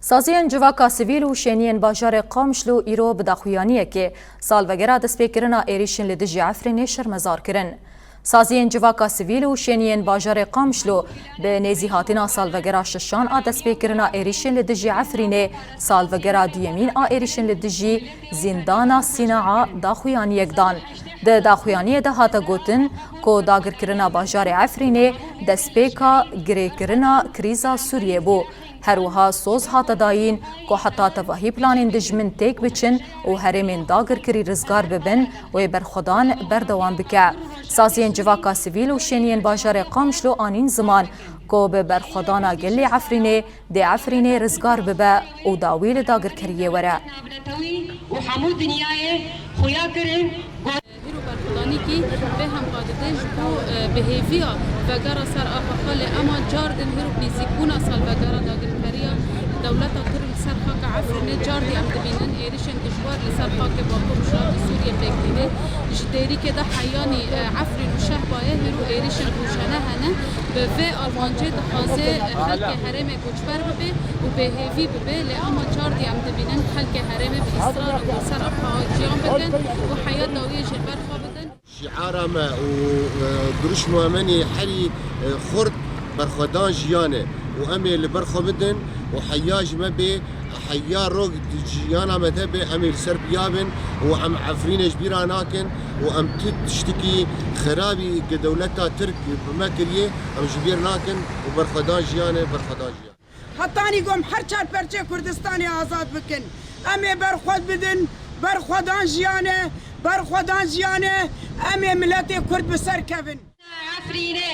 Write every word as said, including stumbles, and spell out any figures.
Saziyên Civaka Sivîl û Şêniyên Bajarê Qamişlo îro bi daxuyaniyekê salvegera destpêkirina êrîşên li dijî Efrînê şermezar kirin. Saziyên Civaka Sivîl û Şêniyên Bajarê Qamişlo bi nêzîhatina salvegera şeşan a destpêkirina êrîşên li dijî Efrînê, salvegera duyemîn a êrîşên li dijî Zîndana Sînaa daxuyaniyek dan. Di daxuyaniyê de hate gotin ku dagirkirina bajarê Efrînê destpêka girêkirina krîza Sûriyê bû. Her wiha soz hate dayîn ku heta tevahî planên dijmin têk biçin û herêmên dagirkirî rizgar bibin, wê berxwedan berdewam bike. Saziyên Civaka Sivîl û Şêniyên Bajarê Qamişlo anîn ziman ku bi berxwedana gelê Efrînê dê Efrînê rizgar bibe û dawî li dagirkeriyê were. Û hemû dinyayê xuya kirin. Hîro berxwedanîkî vê hempa dide ji bo, e, bi hêviya vegera ser axa xwe, lê ema car din hîro bi nêzîkbûna salvegera dagirkeriya dewleta Tirk li ser xaka Efrînê car dî em dibînin êrîşên dijwar li ser xakê Bakur Rojhilatê Sûriyê pêk tînin. Ji dêrîkê de heyanî, e, Efrîn û Şehbayê hîro êrîşên rojane hene. Bi vê armancê dixwaze, e, xelkê herêmê koçber bibe û bêhêvî bibe, lê ema car dî em dibînin xelkê herêmê bi îsrar û ser axa jiyan bikin û heya dawiyê ji ber xwe bidin. Şiara me û, e, dirûşma me nê herî, e, xurt berxwedan jiyan e û em ê li ber xwe bidin û heya ji me bê, heya rok di jiyana me de bê, em ê li ser piya bin û em Efrînê ji bîra nakin û em tu tiştikî xirabî ku dewleta Tirk bi me kiriye, em ji bîr nakin û berxwedan jiyan e, berxwedan jiyan. Hetanî gom her çar perçê Kurdistanê azad bikin. Em ê berxwed bidin, berxwedan jiyan e, berxwedan jiyan e, em ê miletê Kurd bi ser kevin. Efrînê!